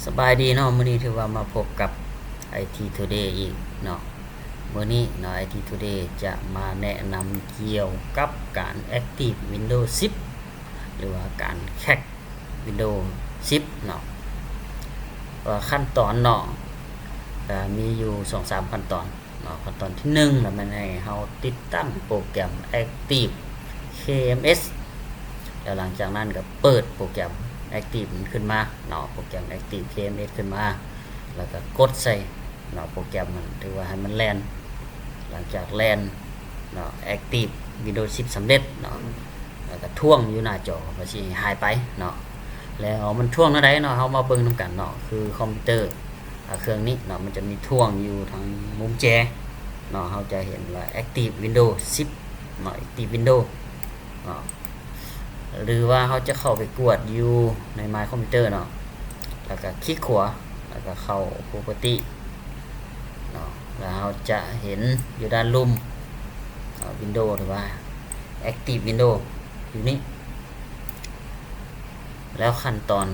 ສະບາຍດີເນາະ, ມື້ນີ້ຖືວ່າມາພົບກັບ ໄອທີທູເດ ອີກເນາະ. ມື້ນີ້ເນາະ ໄອທີທູເດ ຈະມາແນະນຳກ່ຽວກັບການ Active Windows ສິບ ຫຼືວ່າການ Crack Windows ສິບເນາະ. ວ່າຂັ້ນຕອນເນາະ ກະມີຢູ່ສອງສາມຂັ້ນຕອນເນາະ. ຂັ້ນຕອນທີໜຶ່ງ ລະແມ່ນໃຫ້ເຮົາຕິດຕັ້ງໂປຣແກຣມ Active KMS ແລ້ວຫຼັງຈາກນັ້ນກະເປີດໂປຣແກຣມ Active ມັນຂຶ້ນມາເນາະ, ໂປຣແກຣມ Active KMS ຂຶ້ນມາ ແລ້ວກະກົດໃສ່ເນາະ ໂປຣແກຣມມັນ ຖືວ່າໃຫ້ມັນແລ່ນ. ຫຼັງຈາກແລ່ນເນາະ Active Windows ສິບ ສຳເລັດເນາະ ແລ້ວກະຖ່ວງຢູ່ໜ້າຈໍວ່າຊິໃຫ້ຫາຍໄປເນາະ. ແລ້ວມັນຖ່ວງແນວໃດເນາະ ເຮົາມາເບິ່ງນຳກັນເນາະ. ຄືຄອມພິວເຕີ ອາ ເຄື່ອງນີ້ເນາະ ມັນຈະມີຖ່ວງຢູ່ທາງມຸມແຈເນາະ, ເຮົາຈະເຫັນວ່າ Active Windows ສິບເນາະ Active Windows ເນາະ. ຫຼືວ່າເຮົາຈະເຂົ້າໄປກວດຢູ່ໃນ My Computer ເນາະ ແລ້ວກະຄລິກຂວາ ແລ້ວກະເຂົ້າ Property ເນາະ, ແລ້ວເຮົາຈະເຫັນຢູ່ດ້ານລຸ່ມເນາະ Windows ຫຼືວ່າ Active Windows ຢູ່ນີ້. ແລ້ວຂັ້ນຕອນ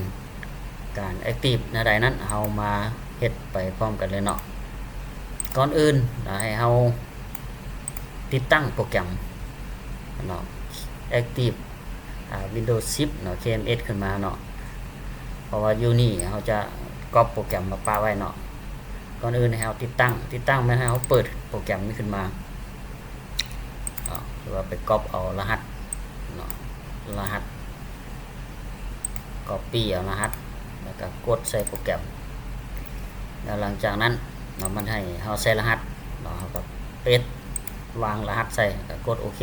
ການ Active ແນວໃດນັ້ນ ເຮົາມາເຮັດໄປພ້ອມກັນເລີຍເນາະ. ກ່ອນອື່ນ ໃຫ້ເຮົາ ຕິດຕັ້ງໂປຣແກຣມເນາະ Active ອາ Windows ສິບເນາະ KMS ຂຶ້ນມາເນາະ, ເພາະວ່າຢູ່ນີ້ເຮົາຈະກັອບໂປຣແກຣມມາປະໄວ້ເນາະ. ກ່ອນອື່ນໃຫ້ເຮົາຕິດຕັ້ງ, ຕິດຕັ້ງແມ່ນໃຫ້ເຮົາເປີດໂປຣແກຣມນີ້ຂຶ້ນມາເນາະ ຫຼືວ່າໄປກັອບເອົາລະຫັດເນາະ, ລະຫັດ Copy ເອົາລະຫັດ ແລ້ວກະກົດໃສ່ໂປຣແກຣມ. ແລ້ວຫຼັງຈາກນັ້ນເນາະ ມັນໃຫ້ເຮົາໃສ່ລະຫັດເນາະ, ເຮົາກະ paste ວາງລະຫັດໃສ່ ແລ້ວກະກົດໂອເຄ.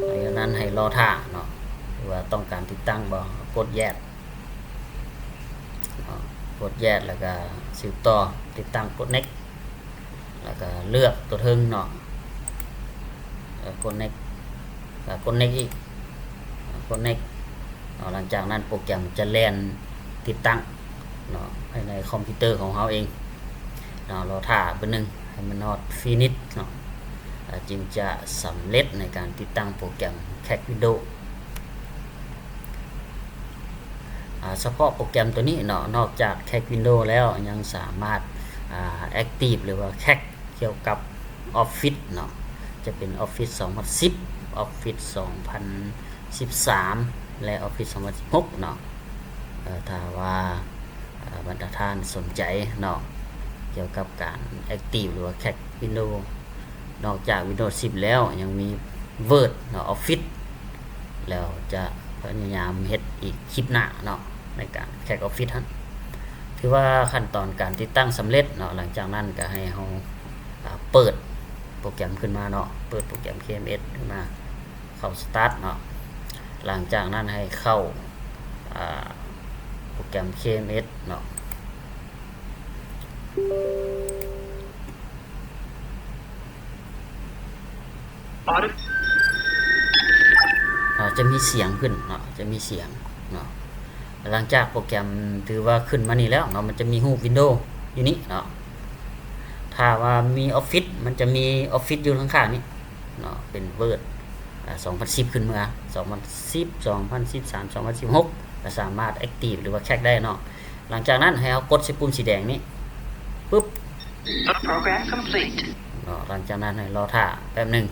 ຫຼັງຈາກນັ້ນໃຫ້ລໍຖ້າເນາະ ຫຼືວ່າຕ້ອງການຕິດຕັ້ງບໍ່ ກົດ Yes ເນາະ, ກົດ Yes ແລ້ວກະສືບຕໍ່ຕິດຕັ້ງ ກົດ Next ແລ້ວກະເລືອກຕົວເທິງເນາະ ແລ້ວກົດ Next ແລ້ວກົດ Next ອີກ ກົດ Next ເນາະ. ຫຼັງຈາກນັ້ນໂປຣແກຣມຈະແລ່ນຕິດຕັ້ງເນາະ ພາຍໃນຄອມພິວເຕີຂອງເຮົາເອງເນາະ. ລໍຖ້າບຶດໜຶ່ງໃຫ້ມັນຮອດ Finish ເນາະ ແລ້ວຈຶ່ງຈະສຳເລັດໃນການຕິດຕັ້ງໂປຣແກຣມ Crack Windows. ອາ ສະເພາະໂປຣແກຣມໂຕນີ້ເນາະ ນອກຈາກ Crack Windows ແລ້ວ ຍັງສາມາດ ອາ Active ຫຼືວ່າ Crack ກ່ຽວກັບ Office ເນາະ, ຈະເປັນ Office ສອງພັນສິບ Office ສອງພັນສິບສາມ ແລະ Office ສອງພັນສິບຫົກເນາະ. ເອີ ຖ້າວ່າ ອາ ບັນດາທ່ານສົນໃຈເນາະ ກ່ຽວກັບການ Active ຫຼືວ່າ Crack Windows ນອກຈາກ Windows ສິບ ແລ້ວ ຍັງມີ Word ເນາະ Office ແລ້ວຈະພະຍາຍາມເຮັດອີກຄລິບໜ້າເນາະ ໃນການ Crack Office ຫັ້ນ. ຖືວ່າຂັ້ນຕອນການຕິດຕັ້ງສຳເລັດເນາະ. ຫຼັງຈາກນັ້ນກະໃຫ້ເຮົາ ອາ ເປີດໂປຣແກຣມຂຶ້ນມາເນາະ, ເປີດໂປຣແກຣມ KMS ຂຶ້ນມາ ເຂົ້າ Start ເນາະ. ຫຼັງຈາກນັ້ນໃຫ້ເຂົ້າ ອາ ໂປຣແກຣມ KMS ເນາະ. ອາ ຈະມີສຽງຂຶ້ນເນາະ, ຈະມີສຽງເນາະ. ຫຼັງຈາກໂປຣແກຣມຖືວ່າຂຶ້ນມານີ້ແລ້ວເນາະ, ມັນຈະມີຮູບ Windows ຢູ່ນີ້ເນາະ. ຖ້າວ່າມີ Office ມັນຈະມີ Office ຢູ່ຂ້າງໆນີ້ເນາະ, ເປັນ Word ອາ ສອງພັນສິບ ຂຶ້ນເມືອ ສອງພັນສິບ ສອງພັນສິບສາມ ສອງພັນສິບຫົກ ກະສາມາດ Active ຫຼືວ່າ Crack ໄດ້ເນາະ. ຫຼັງຈາກນັ້ນໃຫ້ເຮົາກົດໃສ່ປຸ່ມສີແດງນີ້ ປຶບ Program complete ເນາະ. ຫຼັງຈາກນັ້ນໃຫ້ລໍຖ້າແປັບໜຶ່ງ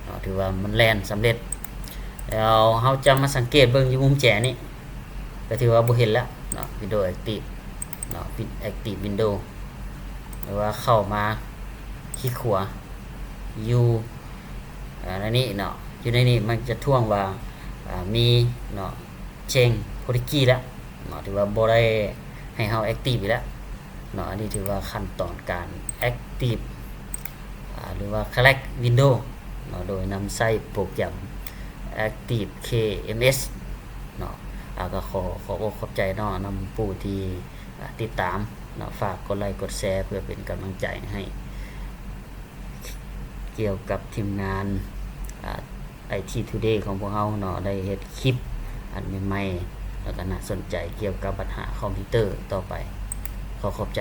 ເນາະ, ຖືວ່າມັນແລ່ນສຳເລັດ. ແລ້ວເຮົາຈະມາສັງເກດເບິ່ງຢູ່ມຸມແຈນີ້ ກະຖືວ່າບໍ່ເຫັນແລ້ວເນາະ Windows Active ເນາະ Active Windows ຫຼືວ່າເຂົ້າມາຄລິກຂວາຢູ່ ອາ ໃນນີ້ເນາະ, ຢູ່ໃນນີ້ມັນຈະຖ່ວງວ່າ ອາ ມີເນາະ Change Policy ແລ້ວເນາະ, ຖືວ່າບໍ່ໄດ້ໃຫ້ເຮົາ Active ອີກແລ້ວເນາະ. ອັນນີ້ຖືວ່າຂັ້ນຕອນການ Active ອາ ຫຼືວ່າ Crack Windows ເນາະ ໂດຍນຳໃຊ້ໂປຣແກຣມ Active KMS ເນາະ. ອາ ກະຂໍຂອບອົກຂອບໃຈເນາະ ນຳຜູ້ທີ່ ອາ ຕິດຕາມເນາະ, ຝາກກົດໄລກົດແຊເພື່ອເປັນກຳລັງໃຈໃຫ້ ກ່ຽວກັບທີມງານ ອາ ໄອທີທູເດ ຂອງພວກເຮົາເນາະ ໄດ້ເຮັດຄລິບອັນໃໝ່ໆ ແລ້ວກະໜ້າສົນໃຈກ່ຽວກັບບັນຫາຄອມພິວເຕີຕໍ່ໄປ. ຂໍຂອບໃຈ.